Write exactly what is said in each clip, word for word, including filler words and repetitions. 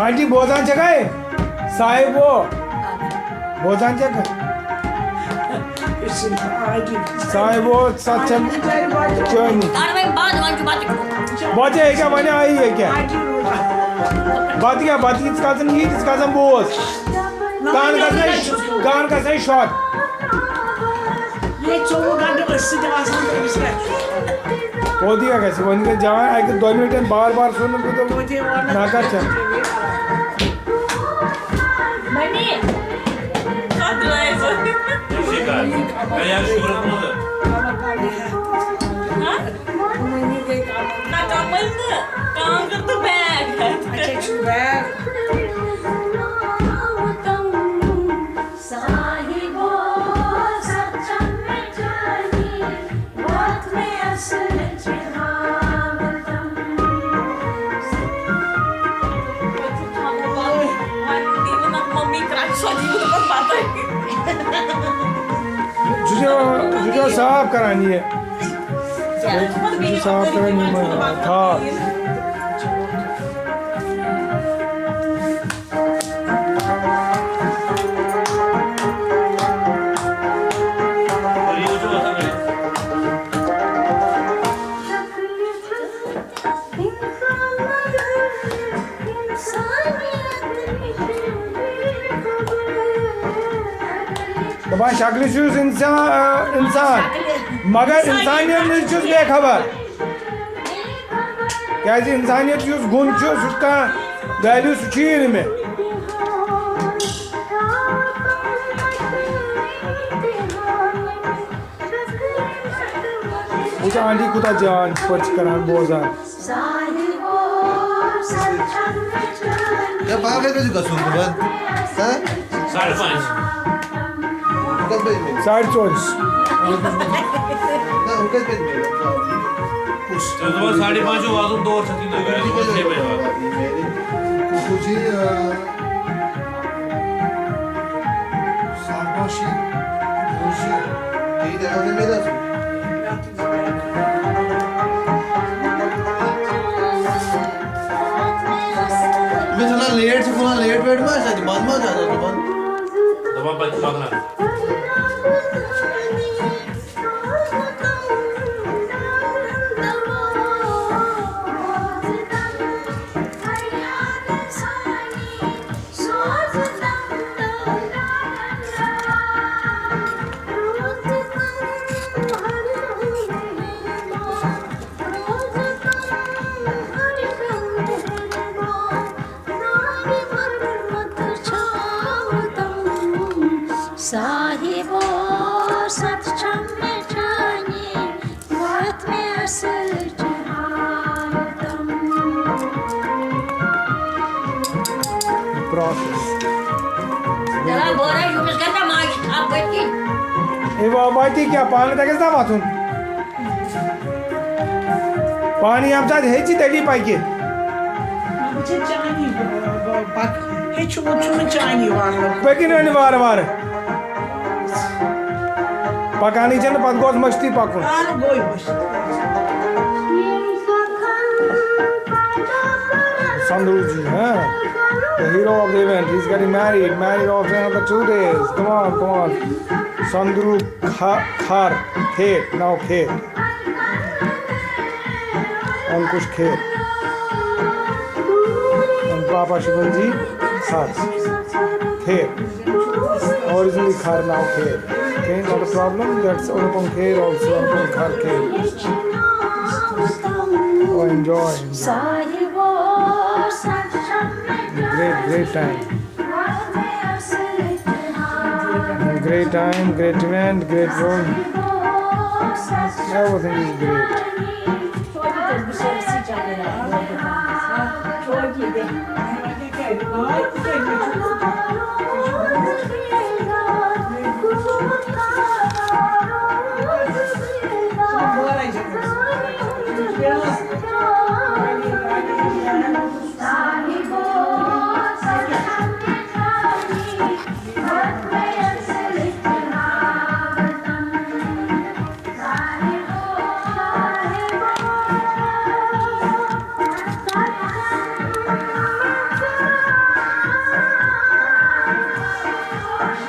Aunty بوزان چھکھا؟ صاحب وہ بوزان چھکھ؟ صاحب وہ ستھ چھن چٲنی۔ کر وۄنۍ بنٛد، وۄنۍ چھُ بتہٕ کھیوٚن۔ بچے یہِ کیٛاہ وَنہِ آیی یہِ کیٛاہ؟ بتہٕ کیٛاہ، بتہٕ یہِ ژٕ کھژن یی، ژٕ کھژن بوز۔ کان گژھنَے، کان گژھنَے شاٹ۔ یہِ ژوٚوُہ گھنٹہٕ أتھۍ سۭتۍ آسان، تٔمِس کیٛاہ چھُ؟ کوٚت یہِ گژھِ؟ وۄنۍ گٔے جان اَکہِ دۄیہِ مِنٹَن بار بار سُنٛد نہٕ بہٕ توتہِ دوٚپ، وَنان۔ نہ کَر چھَنہٕ۔ مٔمی، کَتھ درٛایہِ ژٕ؟ شِکار۔ مےٚ یاد چھُ کوٚرمُت۔ ہہ؟ نہ، کمل نہٕ۔ کانٛگٕر تہٕ بیگ ہٮ۪تھ۔ اچھا، چھُ بیگ۔ صاحبو، ستھ چھم مےٚ جانی، وتھ مےٚ اصلٕچ ہاوتم۔ وۄنۍ دِیِو نہٕ ممی کرٛچ، سۄ دِیِو نہٕ پتہٕ پتہٕ۔ سُہ چھُ، سُہ چھُ صاف کران یہِ۔ یہِ چھُ صاف کران یِمن، آ، تھاپھ۔ دپان شکلہِ چھُس انسان، انسان، مگر انسانیت نِش چھُس بے خبر۔ کیازِ انسانیت یُس گُن چھُ، سُہ چھُ کانٛہہ ویلیو، سُہ چھُیی نہٕ مےٚ۔ وٕچھ آنٹی کوٗتاہ جان چھِ، پٲٹھۍ چھِ کران، بوزان۔ ہے، پگاہ کَتہِ پٮ۪ٹھ چھُ گژھُن صُبحن؟ ہہ؟ ساڑِ پانٛژِ۔ ہُہ کَتہِ بَنہِ مےٚ؟ ساڑِ ژورِ۔ نہ، ہُہ کَتہِ بَنہِ مےٚ؟ کُس؟ ژےٚ اوس دَپان ساڑِ پانٛژِ واتُن تور، ژےٚ چھُے نہٕ گٲڑۍ منٛز شیٚیہِ بَجہِ واتُن۔ کُس چھُ یہِ، آ، ساڑِ پانٛژِ شیٚیہِ؟ کُس چھُ؟ یہِ تہِ ہٮ۪کو نہٕ مےٚ گژھُن۔ مےٚ چھُ وَنان لیٹ چھِ، وَنان لیٹ ویٹ ما آسہِ اَتہِ، بنٛد ما آسہِ اَتہِ دُکان؟ دَپان پَتہٕ چھِ پَکناوُن۔ صاحبو، ست چھم مےٚ چانی، وتھ مےٚ اصل چھ حالتم۔ پرٛاسَس۔ چلا، بورا، یوٗمِس گژھِ نا ماجہِ تھپھ بٔتھِ۔ اے وا-، وَتہِ کیٛاہ، پانہٕ تہِ گژھِ نا وَتھُن؟ پانہٕ ییٚمہِ ساتہٕ ہیٚچھِ، تیٚلی پَکہِ۔ بہٕ چھَس چانی، بہٕ، بہٕ پَکہٕ۔ ہیٚچھُن چھُنہٕ چانی والُن۔ پٔکِو وۄنۍ وارٕ وارٕ۔ پَکانٕے چھَنہٕ، پَتہٕ گوٚژھ مٔشتٕے پَکُن۔ اَہَن، گوٚو مٔشتٕے۔ Sandhu ji, huh? The hero of the event. He's getting married. Married after another two days. Come on, come on. Sandhu Kha-, Khar. Kher. Now Kher. Ankush Kher. And Papa Shubhamji Khar. Kher. Originally Khar, now Kher. Okay, not a problem. That's Anupam Kher also. Anupam Khar Kher. Oh, enjoy. Great, great time. Great time, great event, great road. Everything is great.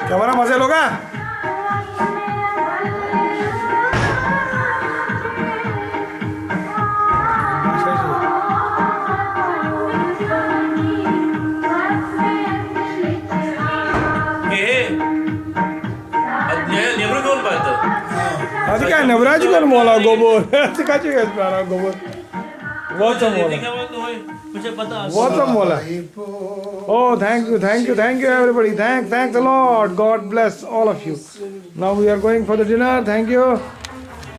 Camera مزے لوگا؟ A ہے۔ اد نیا نیبر کون بات؟ ادٕ کیٛاہ نیبرا چھُ کَرُن مولا گوٚبُر؟ ژٕ کَتہِ چھُکھ اَسہِ پیاران گوٚبُر؟ واتسا مولا۔ واتسا مولا۔ Oh, thank you, thank you, thank you, everybody. Thanks, thanks a lot. God bless all of you. Now we are going for the dinner. Thank you.